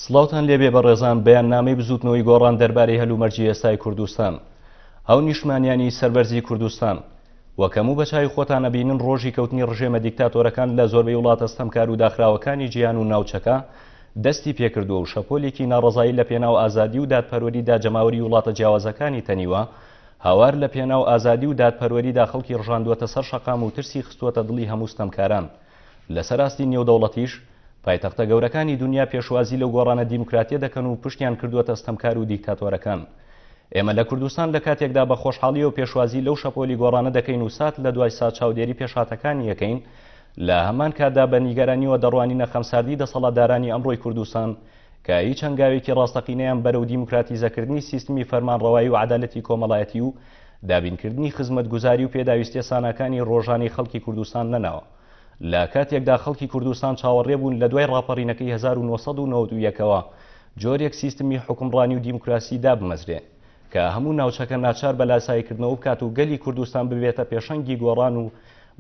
سڵاوتان لێبێ بەڕێزان بەیاننامەی بزوتنەوەی گۆڕان دەربارەی هەلومەرجی ئێستای کوردستان هاونیشتمانیانی سەربەرزی کوردستان وەک هەموو بە چاوی خۆتان ئەبینن ڕۆژی کەوتنی ڕژێمە دیکتاتۆرەکان لە زۆربەی وڵاتە ستەمکار و داخراوەکانی جیهان و ناوچەکە دەستی پێکردووە و شەپۆلێکی ناڕەزایی لە پێناو ئازادی و دادپەروەریدا جەماوەری وڵاتە جیاوازەکانی تەنیوە هاوار لە پێناو ئازادی و دادپەروەریدا خەڵکی ڕژاندووەتە سەر شەقام و ترسی خستووەتە دڵی هەموو ستەمکاران لەسەر ئاستی نێودەوڵەتیش پایتەختە گەورەکانی دونیا پێشوازی لەو گۆڕانە دیموکراتیە دەکەن و پشتیان کردووەتە ستەمکار و دیکتاتۆرەکان. ئێمە لە کوردستان لە کاتێکدا بە خۆشحاڵیەوە پێشوازی لەو شەپۆلی گۆڕانە دەکەین و سات لە دوای سات چاودێری پێشهاتەکانی ئەکەین، لە هەمان کاتدا بە نیگەرانیەوە دەڕوانینە خەمساردی دەسەڵاتدارانی ئەمڕۆی کوردستان کە هیچ هەنگاوێکی ڕاستەقینەیان بەرەو دیموکراتیزەکردنی سیستمی فەرمانڕەوایی و عەدالەتی کۆمەڵایەتی و دابینکردنی خزمەتگوزاری و پێداویستیە ساناکانی ڕۆژانەی خەڵکی کوردستان نەناوە. لە کاتێکدا خەڵکی کوردستان چاوەڕێ بوون لە دوای ڕاپەڕینەکەی 1991 ەوە جۆرێک سیستمی حوکمڕانی و دیموکراسی دابمەزرێ کە هەموو ناوچەکە ناچار بە لاساییکردنەوە بکات و گەلی کوردستان ببێتە پێشەنگی گۆڕان و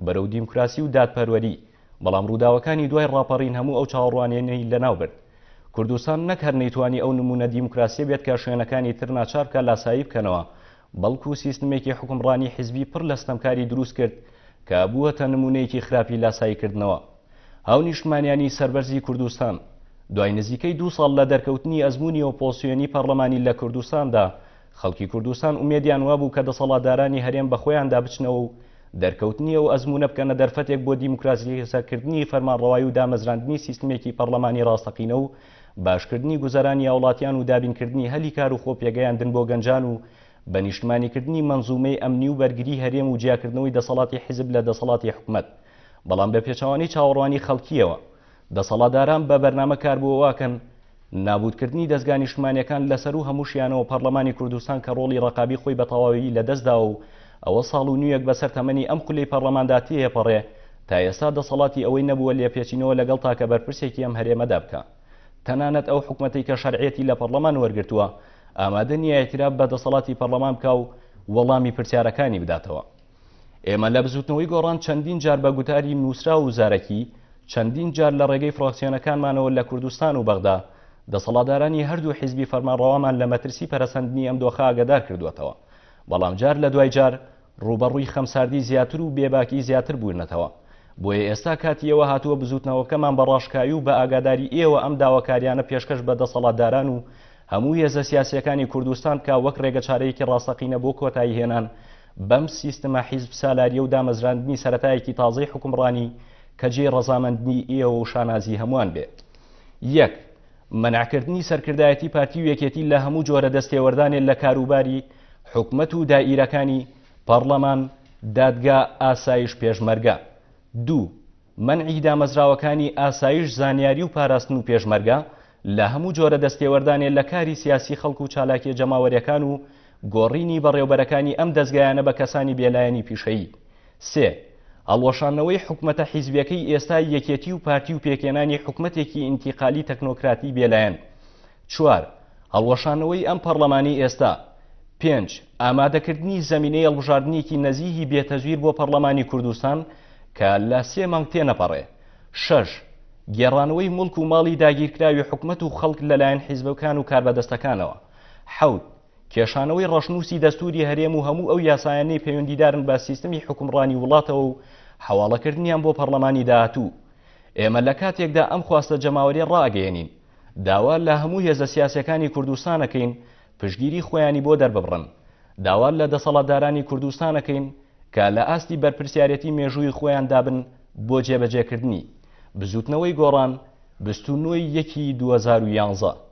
بەرەو دیموکراسی و دادپەروەری، بەڵام ڕووداوەکانی دوای ڕاپەڕین هەموو ئەو چاوەڕوانیانەی لەناو برد. کوردستان نەک هەر نەیتوانی ئەو نموونە دیموکراسیە بێت کە شوێنەکانی تر ناچار بکات لاسایی بکەنەوە، بەڵکو سیستمێکی حوکمڕانی حیزبی پڕ لە ستەمکاری دروست کرد کە بووەتە نموونەیەکی خراپی لاساییکردنەوە. هاونیشتمانیانی سەربەرزی کوردستان، دوای نزیکەی دوو ساڵ لە دەرکەوتنی ئەزموونی ئۆپۆزسیۆنی پەڕلەمانی لە کوردستاندا، خەڵکی کوردستان ئومێدیان وابوو کە دەسەڵاتدارانی هەرێم بە خۆیاندا بچنەوە و دەرکەوتنی ئەو ئەزموونە بکەنە دەرفەتێک بۆ دیموکراسیزەکردنی فەرمانڕەوایی و دامەزراندنی سیستمێکی پەڕلەمانی ڕاستەقینە و باشکردنی گوزەرانی هاوڵاتیان و دابینکردنی هەلی کار و خۆپێگەیاندن بۆ گەنجان و بە نیشتمانیکردنی مەنزومەی ئەمنی و بەرگری هەرێم و جیاکردنەوەی دەسەڵاتی حیزب لە دەسەڵاتی حکومەت. بەڵام بە پێچەوانەی چاوەڕوانی خەڵکییەوە، دەسەڵاتداران بە بەرنامە کار بۆ ئەوەکەن نابوتکردنی دەزگا نیشتمانیەکان لە سەروو هەمووشیانەوە پەڕلەمانی کوردستان کە ڕۆڵی ڕەقابی خۆی بە تەواویی لە دەست داوە و ئەوە ساڵ و نیوێک بەسەر تەمەنی ئەم خولەی پەڕلەماندا تێیەپەڕێ تا ئێستا دەسەڵاتی ئەوەی نەبووە لێپێچینەوە لەگەڵ تاکە بەرپرسێکی ئەم هەرێمەدا بکا. تەنانەت ئەو حکومەتەی کە شەرعیەتی لە پەڕلەمان وەرگرتووە ئامادە نییە ئیعتراف بە دەسەڵاتی پەڕلەمان بکا و وەڵامی پرسیارەکانی بداتەوە. ئێمە لە بزوتنەوەی گۆڕان چەندین جار بە گوتاری نووسراو و زارەکی، چەندین جار لە ڕێگەی فراکسیۆنەکانمانەوە لە کوردستان و بەغدا، دەسەڵاتدارانی هەردوو حیزبی فەرمانڕەوامان لە مەترسی پەرەسەندنی ئەم دۆخە ئاگادار کردووەتەوە. بەڵام جار لە دوای جار ڕووبەڕووی خەمساردی زیاتر و بێباکی زیاتر بوونەتەوە. بۆیە ئێستا کاتی ئەوە هاتووە بزوتنەوەکەمان بە ڕاشکاوی و بە ئاگاداری ئێوە ئەم داواکاریانە پێشکەش بە دەسەڵاتداران و هەموو هێزە سیاسییەکانی کوردستان بکا وەک ڕێگەچارەیەکی ڕاستەقینە بۆ کۆتاییهێنان بەم سیستمە حیزب سالاریە و دامەزراندنی سەرەتایەکی تازەی حوکمڕانی کە جێی ڕەزامەندنی ئێوە و شانازی هەمووان بێ. یەک. مەنعکردنی سەرکردایەتی پارتی و یەکێتی لە هەموو جۆرە دەستێوەردانێ لە کاروباری حکومەت و دائیرەکانی، پەڕڵەمان، دادگا، ئاسایش، پێشمەرگە. دوو. مەنعی دامەزراوەکانی ئاسایش، زانیاری و پاراستن و پێشمەرگە لە هەموو جۆرە دەستێوەردانێ لە کاری سیاسی خەڵک و چالاکیە جەماوەریەکان و گۆڕینی بەڕێوبەرەکانی ئەم دەزگایانە بە کەسانی بێلایەنی پیشەیی. سێ. هەڵوەشاندنەوەی حکومەتە حیزبیەکەی ئێستای یەکێتی و پارتی و پێکهێنانی حکومەتێکی ئینتیقالی تەکنۆکراتی بێلایەن. چوار. هەڵوەشاندنەوەی ئەم پەڕلەمانەی ئێستا. پێنج. ئامادەکردنی زەمینەی هەڵبژاردنێکی نەزیهی بێ تەزویر بۆ پەڕلەمانی کوردستان کە لە سێ مانگ تێنەپەڕێ. شەش. گێڕانەوەی موڵک و ماڵی داگیرکراوی حکومەت و خەڵک لەلایەن حیزبەکان و کاربەدەستەکانەوە. حەوت. کێشانەوەی ڕەشنووسی دەستووری هەرێم و هەموو ئەو یاسایانەی پەیوەندیدارن بە سیستمی حوکمڕانی وڵاتەوە و حەواڵەکردنیان بۆ پەڕلەمانی داهاتوو. ئێمە لە کاتێکدا ئەم خواستە جەماوەریە ڕائەگەیەنین، داوا لە هەموو هێزە سیاسیەکانی کوردستان ئەکەین پشتگیری خۆیانی بۆ دەرببڕن. داوا لە دەسەڵاتدارانی کوردستان ئەکەین کە لە ئاستی بەرپرسیارێتی مێژووی خۆیاندا بن بۆ جێبەجێکردنی. بزووتنەوەی گۆڕان، 29 ی یەکی 2011.